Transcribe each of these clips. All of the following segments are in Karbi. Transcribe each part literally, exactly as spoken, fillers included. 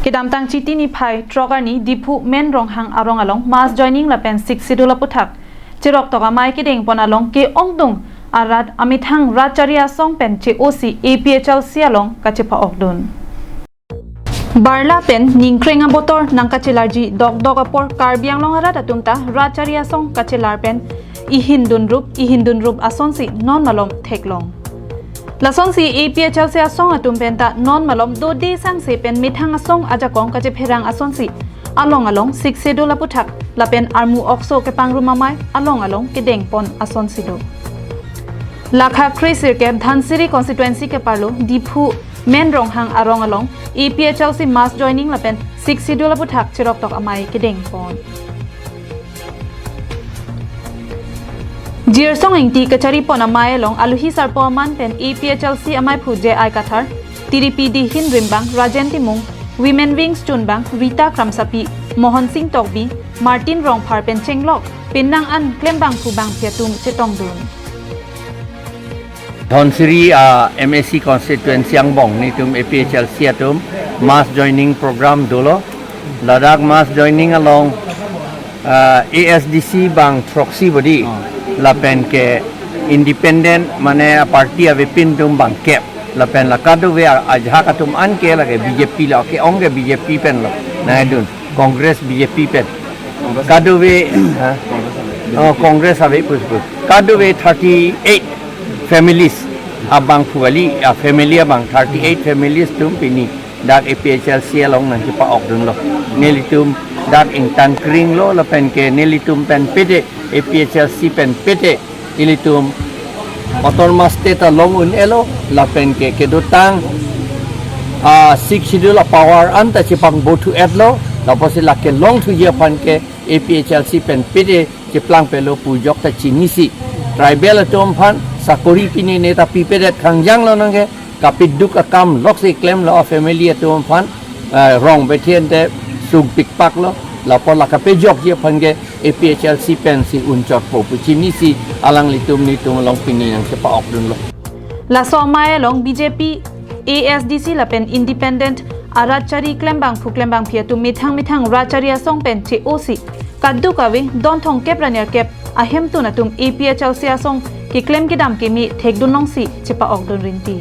Kedamtang Chiti niphai throk arni Diphu Main Ronghang arong along mass joining lapen Sixth Schedule aputhak cheroktok amei kedengpon along ke-ongdung arat amethang Ratchari Asong pen che-osi A P H L C along kachepa-okdun. Barla pen ningkreng abotor nangkachelarji dokdok apor Karbi Anglong arat atum ta Ratchari Asong kachelar pen ihindun rup ihindun rup asonsi non malom theklong. Lasonsi A P H L C asong atum pen ta non malom dode sangse pen methang asong ajakong kachepherang asonsi along along Sixth Schedule aputhak lapen armu okso kepangrum amei along along kedengpon asonsi do. Lakha kresirkep Dhansiri constituency keparlo Diphu Main Ronghang arong along A P H L C mass joining lapen Sixth Schedule aputhak cheroktok amei kedengpon. Jirsong Ingti kacharipon amei along aluhi sarpo aman pen A P H L C ameiphu J I Kathar, Tiripi Dihin Rimbang Rajen Timung, Women Wings chunbang Rita Kramsapi, Mohon Sing Tokbi, Martin Rongphar pen chenglok penang an klembangphu bangphi atum chetongdun. Dhansiri a M A C constituency angbong netum A P H L C atum mass joining program dolo. Ladak mass joining along ah, A S D C bang throksi bodi. Oh. Lapen ke independent mane a party avepin atum bang kep. Lapen la kadokave a-, ajahak atum an ke lake B J P lo ke-ong ke B J P pen lo. Nangdun Congress B J P pen. Congress. Kadokave, ha? Congress ave. Oh, Congress ave pus pus. Kadokave thirty-eight families abangphu kali, a family abang thirty-eight families atum pini dak A P H L C along nangchepa-okdunlo. Nelitum dak ingtan kringlo lapen ke nelitum pen pete, A P H L C pen pete ilitum autonomous state along un-elo lapen ke kedotang a Sixth Schedule a power anta chepangbo thu-etlo, lapusi lake longthuji aphan ke A P H L C pen pete cheplangpelo pu ajok ta chinisi. Tribal atum aphan sakori pinene ta pipedet khangjang lo nangke, kapiduk akam loksi klemlo a family atum aphan, eh, rong bethian te sungpikpaklo, lapu la kapejokji aphan ke A P H L C pensi unchotpo pu chinisi alanglitum netum along pini nangchepa-okdunlo. Laso amei along B J P, A S D C lapen independent arat chari klembangphu klembangphi atum methang methang rat chari asong pen che-osi kadokave don thomkep ra nerkep ahemtun atum A P H L C asong keklem kedam keme thekdun longsi chepa-okdun rinti.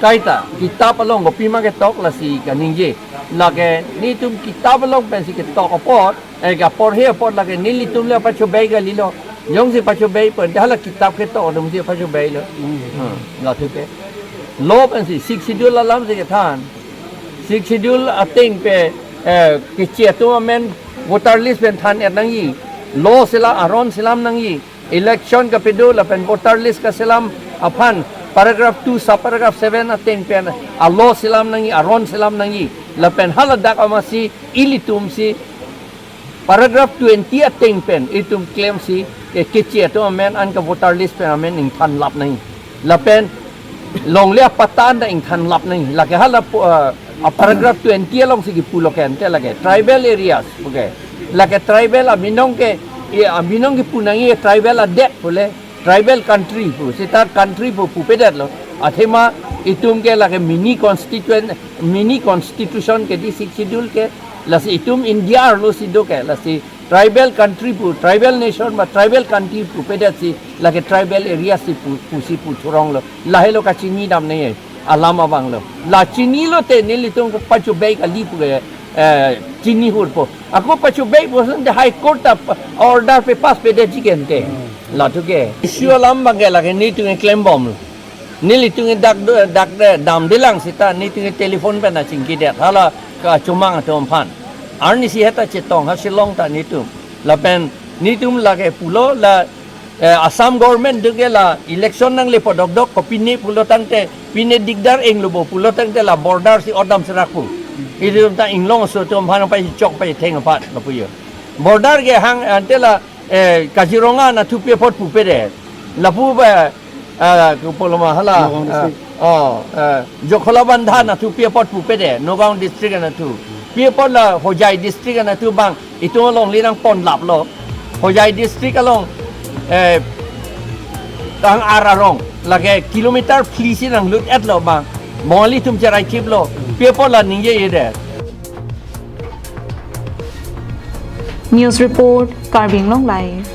Kaita, kitap along kopima ketok lasi kaningje. Lake netum kitap along pensi ketok apot, eh, kaporhe apot lake nelitum le pachobei kalilo. Jongsi pachobei pon, hala kitap ketok atumsi pachobeilo. Hmm. Hmm, la thuke. Law pensi, Sixth Schedule alamsi kethan. Sixth Schedule ateng pen, eh, keche atum amen voter list pen than-et nangji. Law selam, aron selam nangji. Election kapedo lapen voter list kaselam aphan paragraph two sub paragraph seven ateng pen a-law selam nangji, aron selam nangji. Lapen haladak amatsi ilitumsi paragraph twenty ateng pen itum klemsi ke keche atum amen an ka voter list pen amen ingthan lap nangji. Lapen longle apatta ta ingthan lap nangji. Lake hala pu-, ah, a paragraph twenty alongsi kipulo ke ante lake tribal areas, okay. Lake tribal abinong ke, eh, abinong kipu nangji tribal adet pule, tribal country pu, seta country pu pupedetlo. Athema itum ke lake mini constituent, mini constitution ke di Sixth Schedule ke, lasi itum India arlosi do ke, lasi tribal country pu, tribal nation ba tribal country pupedetsi, lake tribal area si pu, pusi puthuronglo. Lahelo kachini dam nangji, alam abanglo. La chinilo te nelitum kopachobei kali pu ke, eh, chini hurpo. Ako pachobei puson te High Court ta pa-, order pe-pass pedetji ke ante. Hmm. La thuke. Issue alam abang ke lake netum keklembomlo. Nelitum ke dak do, dak de, damdelang seta, netum ke telephone pen nangchingkidet. Hala kachomang atum aphan. Arnisi heta chetong ha Shillong ta netum. Lapen netum lake pulo la, eh, Assam government atum ke la election nangle po dokdok, kopine pulo tangte, pine dikdar inglo bo pulo tangte la border si odam serak pu. Itum ta inglong aso atum aphan pai chok pai theng aphan lapu jo. Border ke hang ante la, eh, Kaziranga nathu pi apot pupede. Lapu ba, ah, kopuloma hala, Nagaon ah, district. Oh, eh, Jakhalabandha nathu pi apot pupede, Nagaon district nathu. Pi apot la Hojai district nathu bang, itum along li nangpon laplo. Hojai district along, eh, tang ar arong. Lake kilometer phli si nanglut-etlo ma. Bongali atum cherai thiplo. Pi apot la ningjejedet. News report, Karbi Anglong Live.